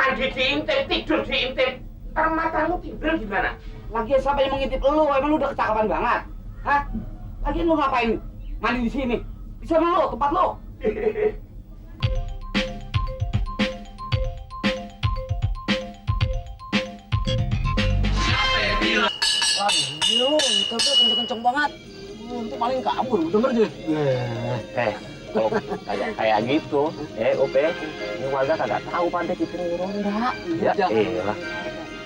Mandi diintip, tidur diintip. Ntar matamu tidur gimana? Lagian siapa yang mengintip lu? Emang lu udah kecakapan banget? Hah? Lagian lu ngapain mandi di sini? Bisa lu, tempat lu. Wah, gila, tapi kenceng-kenceng banget. Untuk maling kabur, denger dia. Kalau kayak gitu, Ope, ini warga kagak tahu pada kita ini ronda. Ya, lah.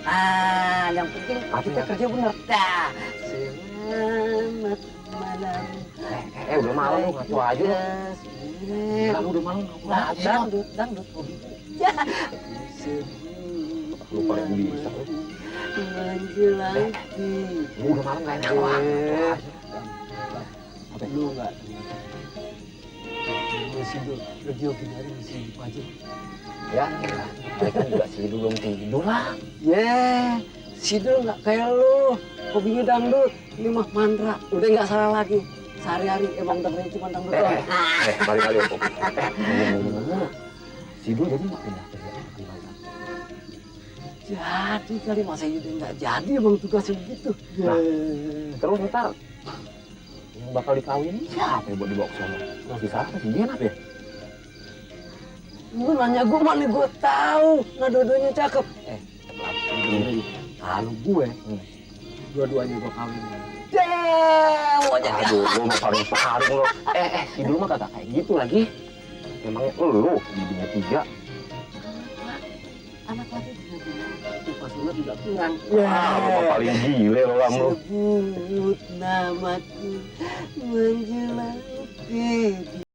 Ah, yang penting kita kerja bener. Dah. Selamat malam. Udah malam lu ngaco aja lu. Kamu udah malam ngaco aja. Dangdut. Ya. Lu paling bisa lu. Menjelang Lu udah malam gak enak banget. Apa lu enggak? Sidul, radio gini masih aja. Ya, mereka juga Sidul belum tidur lah. Sidul nggak kayak lu, hobinya dangdut, ini mah mantra, udah nggak salah lagi. Sehari-hari emang dengerin cuma dangdut doang. Balik Om. Sidul jadi nggak pindah kerja di mana? Jadi kali masa itu nggak jadi emang tugasnya begitu. Nah, terus ntar yang bakal dikawin siapa yang buat dibawa ke sana? Si siapa sih dia apa ya? Lu nanya gue mana gue tahu, nah dua-duanya cakep. Kalau gue, dua-duanya gue kawin. Mau jadi. Aduh, lu mah paling paling lo. Si dulu mah kagak kayak gitu lagi. Emangnya lu bibinya 3. Anak lagi itu pas lu tidak kurang. Lu mah paling gile lo kamu. Sebut namaku menjelang tidur.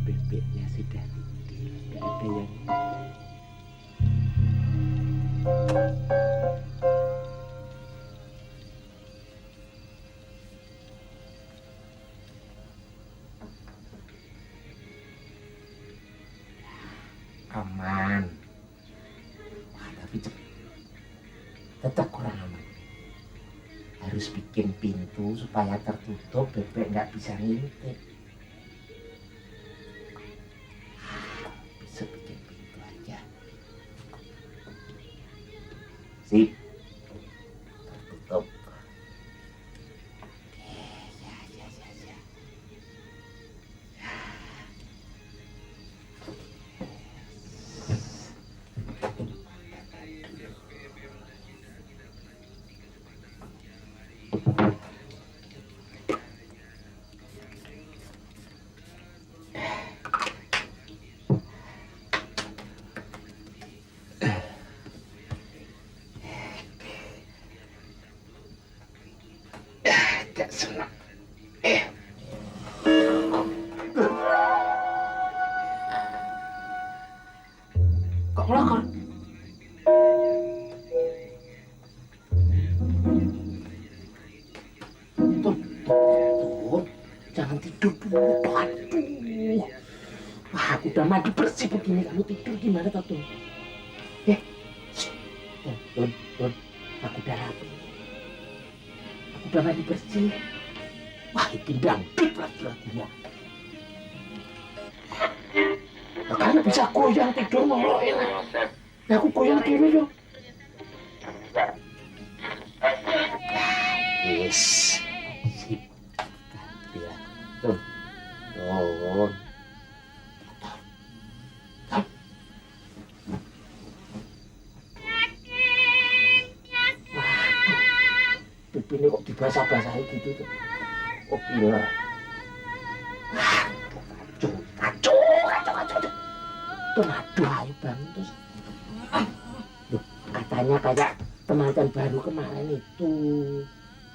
Bebeknya sudah tidur, gak ada yang aman. Wah, tapi tetap kurang aman. Harus bikin pintu supaya tertutup, bebek nggak bisa ngintip. Bisa bikin pintu aja. Sip. Tertutup. Ya. Gak senang. Kok ngelakar? Tuh, jangan tidur dulu. Aduh. Wah, aku udah mandi bersih begini, kamu tidur gimana toh, Tun? Tun, aku udah rapi. Aku udah mandi bersih. Wah, ini dangdut lagu-lagunya. Nah, kamu bisa goyang tidur mau enak. Ya, aku goyang diri dong. Yes, sip. Ya, Tun. Oh. Ini kok dibasah-basahi gitu tuh. Oh iya. Kacau. Tuh aduh ayo bangun terus. Loh, katanya kayak teman baru kemarin itu.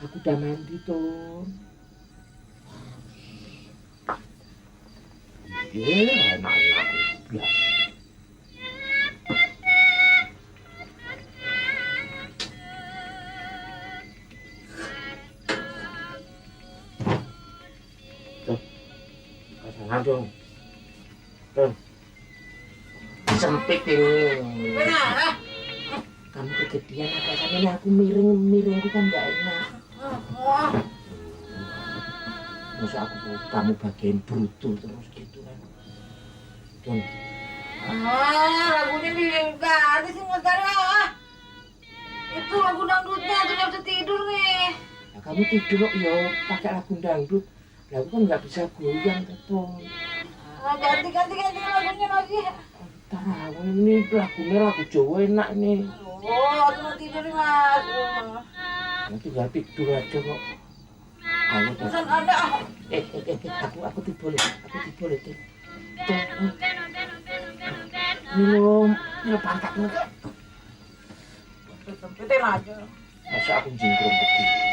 Aku udah mandi tuh. Iya, enak-enak. Biasa. Dong. Sempit ini. Benar. Kamu kegedean apa sampe aku miring kan gak enak. Masa aku kamu bagian brutal terus gitu kan. Don. Lagunya diganti sih Mas Dara. Itu lagu dangdutnya tuh gak bisa tidur nih. Nah, kamu tidur ya pakai lagu dangdut. Lah aku kan nggak bisa goyang ketong. Ganti lagunya lagi. Tahu ini lagunya lagu Jawa enak nih. Aku mau tidur Mas. Nanti nggak tidur aja kok. Ayo tuh. Pesan ada. Aku tidur itu. Minum pantatmu. Sempitin aja. Masa aku jingkrung begini.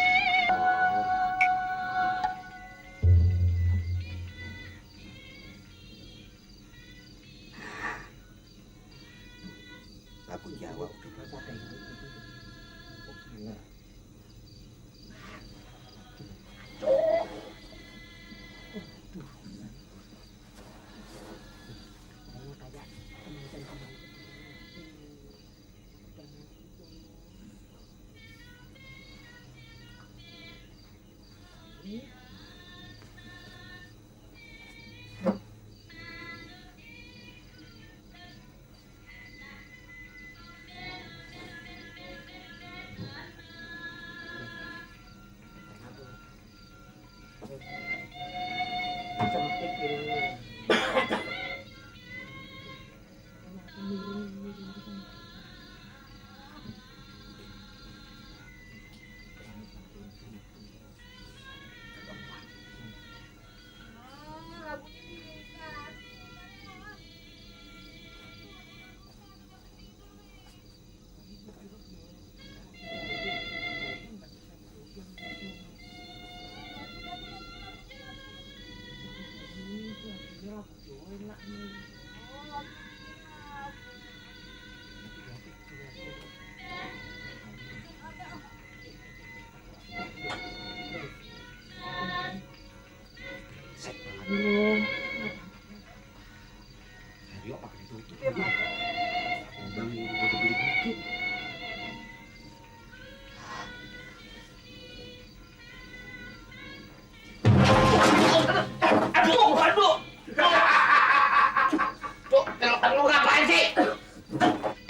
Aku jawab udah bahasa kayak gitu. Oh gila.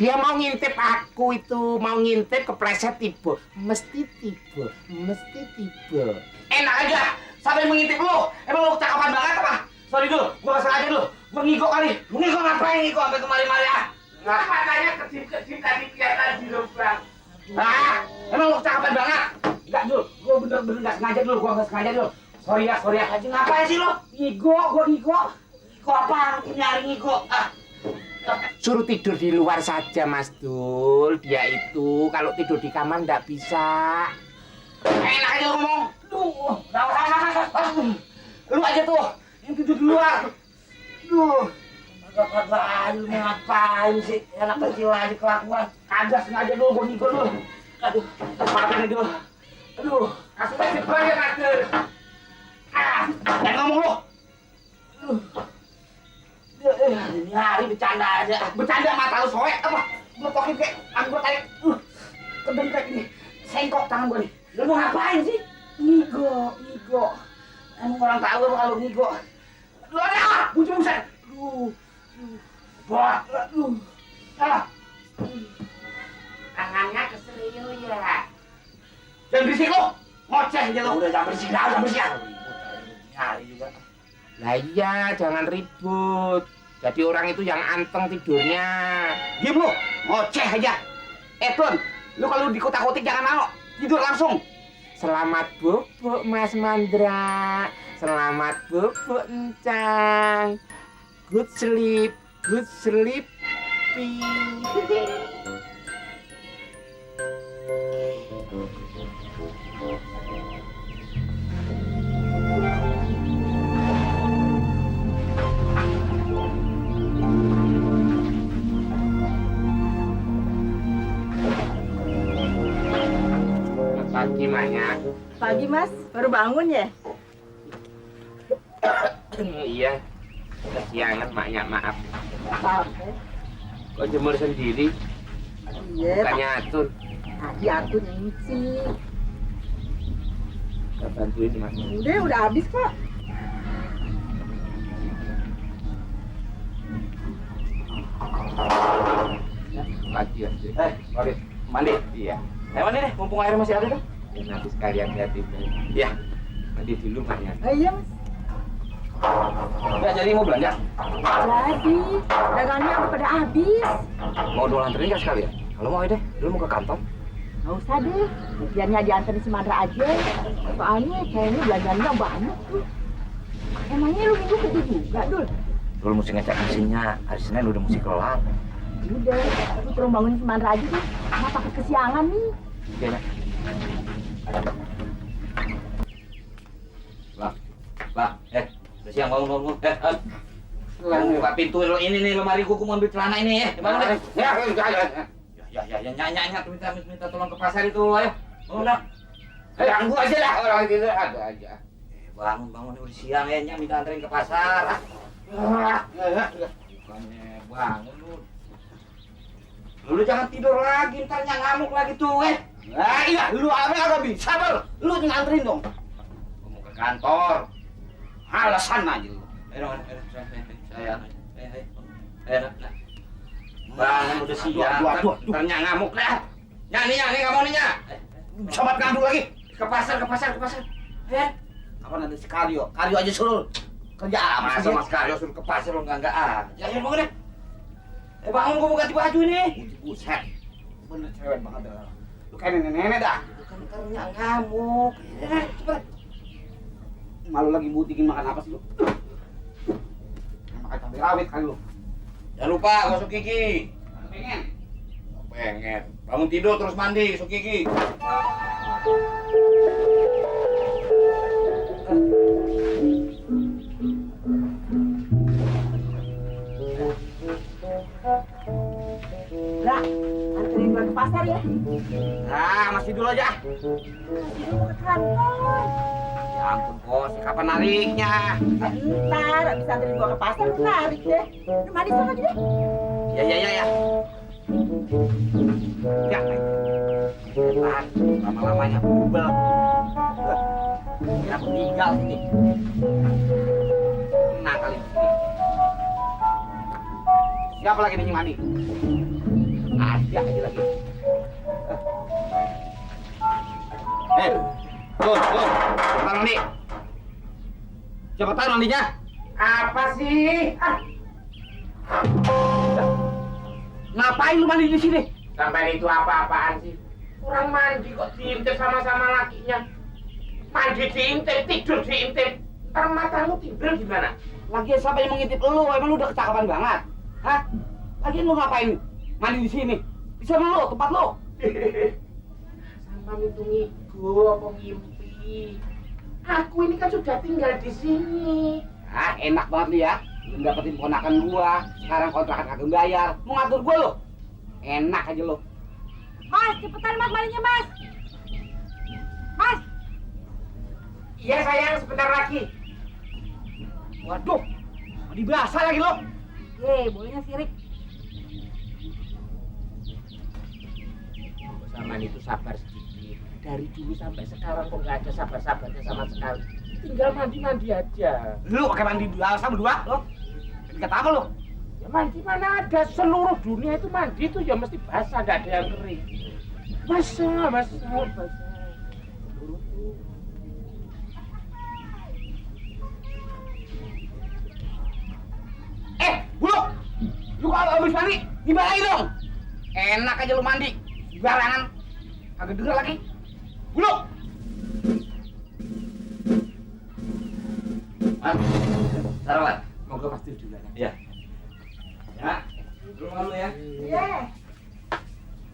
Dia mau ngintip aku itu, mau ngintip kepleset tiba. Mesti tiba. Enak aja, sampai mengintip lu. Emang lu cakapan banget apa? Sorry dulu, gua gak sengaja dulu. Gua ngigok kali. Ngigok ngapain ngigok sampai kemari-mari ah? Nggak matanya kecil-kecil tadi kelihatan di lubang. Ah, emang lu cakapan banget? Enggak dulu, gua bener-bener gak sengaja dulu, gua gak sengaja dulu. Sorry ya aja. Ngapain sih lu? Ngigok, gua ngigok. Ngigok apa? Nyari ngigok. Ah. Suruh tidur di luar saja, Mas Dul. Dia itu kalau tidur di kamar nggak bisa. Enak aja ngomong. Duh, lu aja tuh yang tidur di luar. Duh, kagak aja lu ngapain sih? Anak kecil aja kelakuan. Kagak sengaja dulu, gua ngikut dulu. Aduh, maafin dulu. Aduh, kasih masih banyak aja. Ah, jangan ngomong lu. Hari bercanda aja. Bercanda mata lu soek apa? Gua tokin kayak gua tarik. Kedengklek ini. Sengkok tangan gua nih. Lu mau ngapain sih? Ngigo. Emang orang tahu apa kalau ngigo. Lu ada, buset. Buat. Ah. Tangannya keseriu ya. Jangan berisik lu. Ngoceh aja lu. Udah jangan berisik. Hari juga. Lah iya, jangan ribut. Jadi orang itu yang anteng tidurnya. Diam lu. Ngoceh aja. Tun, lu kalau dikotak-kotik jangan mau. Tidur langsung. Selamat bubuk Mas Mandra. Selamat bubuk Encang. Good sleep. Pagi Manya. Pagi Mas, baru bangun ya? Iya. Kesiangan Maknya, maaf. Apa? Kok jemur sendiri? Iya, Bukannya atur. tadi aku yang nyuci. Kita bantuin Mas. Udah habis kok. Pagi ya. Mari mandi. Iya. Mandi deh, mumpung air masih ada tuh. Ya, nanti sekalian kreatif. Ya. Mandi dulu Maknya. Iya Mas. Ya, jadi mau belanja. Jadi, dagangannya udah pada habis. Mau dua anterin nggak sekali ya? Kalau mau deh, lu mau ke kantor. Nggak usah deh, biarnya dianterin si Mandra aja. Soalnya kayaknya belanjaannya banyak tuh. Emangnya lu minggu kerja juga, Dul? Lu mesti ngecek mesinnya. Hari Senin udah mesti kelar. Udah, aku tolong bangunin si Mandra aja deh. Masa takut kesiangan nih. Iya, Lah, udah siang bangun. Buka pintu lo ini nih, lemari gua mau ambil celana ini ya. Bangun deh. Ya, minta tolong ke pasar itu, ayo. Bangun dah. Ganggu aja lah orang itu ada aja. Bangun udah siang ya, minta anterin ke pasar. Bukannya bangun lu. Lu jangan tidur lagi, ntar ngamuk lagi tuh, Nah, iya, lu apa agak bisa, Bal? Lu yang nganterin dong. Gua mau ke kantor. Alasan aja lu. Saya. Bangun udah siang. Ntar ngamuk dah. Nih, nggak mau nih, Sobat ngandung lagi. Ke pasar. Apa nanti si Karyo aja suruh kerja apa? Masa Mas Karyo suruh ke pasar lo nggak aja. Ya bangun deh. Bangun, gua mau ganti baju nih. Buset. Bener cewek banget dah. Lu kayak nenek dah. Bukan karena ngamuk. Cepet. Malu lagi butikin makan apa sih lu? Makan cabai rawit kali lu. Jangan lupa gosok gigi. Pengen. Bangun tidur terus mandi, gosok gigi. Lah, anterin gua ke pasar ya. Nah, masih dulu aja. Masih dulu ke kantor. Ya ampun, Bos. Kapan nariknya? Ntar, abis anterin gua ke pasar, lu narik deh. Lu mandi sama aja deh. Ya. Ya. Lama-lamanya bubel. Kira meninggal sini. Nah, kali ini. Siapa lagi nih mandi? Ada aja lagi. Tuh. Cepetan mandi. Cepetan mandinya. Apa sih? Ngapain lu mandi di sini? Sampai itu apa-apaan sih? Orang mandi kok diintip sama lakinya. Mandi diintip, tidur diintip. Ntar matamu tidur gimana? Lagi siapa yang mengintip lu? Emang lu udah kecakapan banget? Hah? Lagi lu ngapain mandi di sini? Bisa lu, tempat lu. Sampai itu ngigo apa ngimpi? Aku ini kan sudah tinggal di sini. Ah, enak banget lu ya. Lu dapetin ponakan gua, sekarang kontrakan kagak bayar. Mau ngatur gua lu? Enak aja lu. Mas, cepetan Mas mandinya Mas. Mas, Iya sayang, sebentar lagi. Waduh, mandi basah lagi lu. bolehnya sirik. Sama itu sabar sedikit. Dari dulu sampai sekarang kok nggak ada sabar-sabarnya sama sekali. Tinggal mandi-mandi aja. Lu pakai mandi dua sama berdua lo. Kata apa lo? Ya mandi mana ada, seluruh dunia itu mandi itu ya mesti basah, nggak ada yang kering. Basah. Buluk! Lu kalau habis mandi, dibalain dong. Enak aja lu mandi. Barangan. Kagak denger lagi. Buluk! Taruh lah. Monggo pasti dulu. Iya. Ya. Lu malu ya. Iya.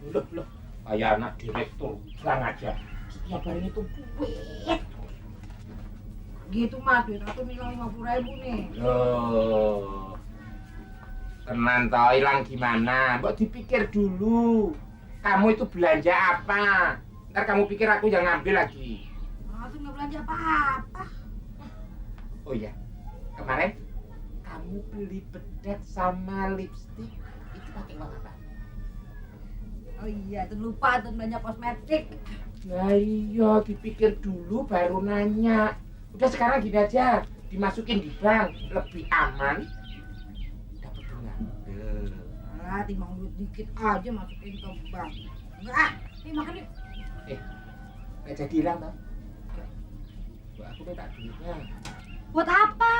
Loh. Kayak anak direktur, terang aja. Setiap hari itu duit. Gitu mas, duit aku hilang 50.000 nih. Loh. Tenan toh, hilang gimana? Mbok dipikir dulu. Kamu itu belanja apa? Ntar kamu pikir aku yang ngambil lagi. Aku nggak belanja apa-apa. Oh iya, kemarin kamu beli bedak sama lipstik itu pakai uang apa? Oh iya, tuh lupa tuh belanja kosmetik. Nah iya, dipikir dulu baru nanya. Udah sekarang gini aja, dimasukin di bank, lebih aman, dapat bunga. Alah, timbang duit dikit aja masukin ke bank. Enggak, ini makan yuk. Nggak jadi hilang toh? Aku minta duitnya. Buat apa?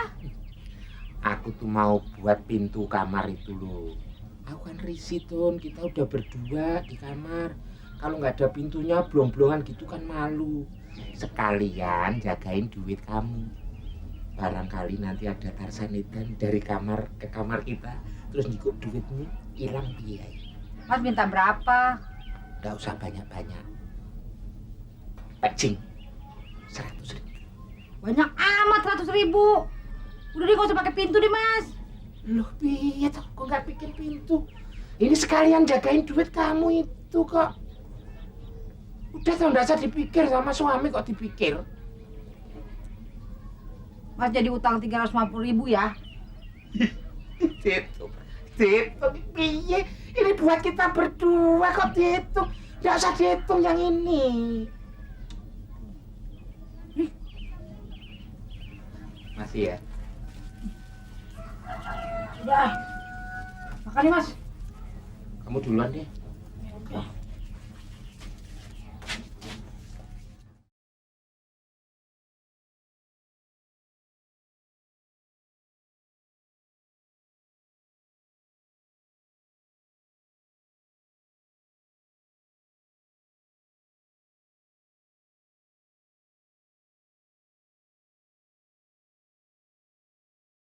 Aku tuh mau buat pintu kamar itu loh. Aku kan risih Tun, kita udah berdua di kamar. Kalau nggak ada pintunya blong-blongan gitu kan malu. Sekalian jagain duit kamu. Barangkali nanti ada Tarsan Edan dari kamar ke kamar kita, terus nyikut duitnya hilang biaya. Mas minta berapa? Nggak usah banyak-banyak. Pecing 100.000. Banyak amat 100.000. Udah deh, gak usah pakai pintu deh mas. Loh piye toh, kok nggak bikin pintu? Ini sekalian jagain duit kamu itu kok. Udah tau, nggak usah dipikir sama suami kok dipikir. Mas jadi utang 350.000 ya. Dihitung piye? Ini buat kita berdua kok dihitung. Nggak usah dihitung yang ini. Masih ya? Udah. Makan nih mas. Kamu duluan deh.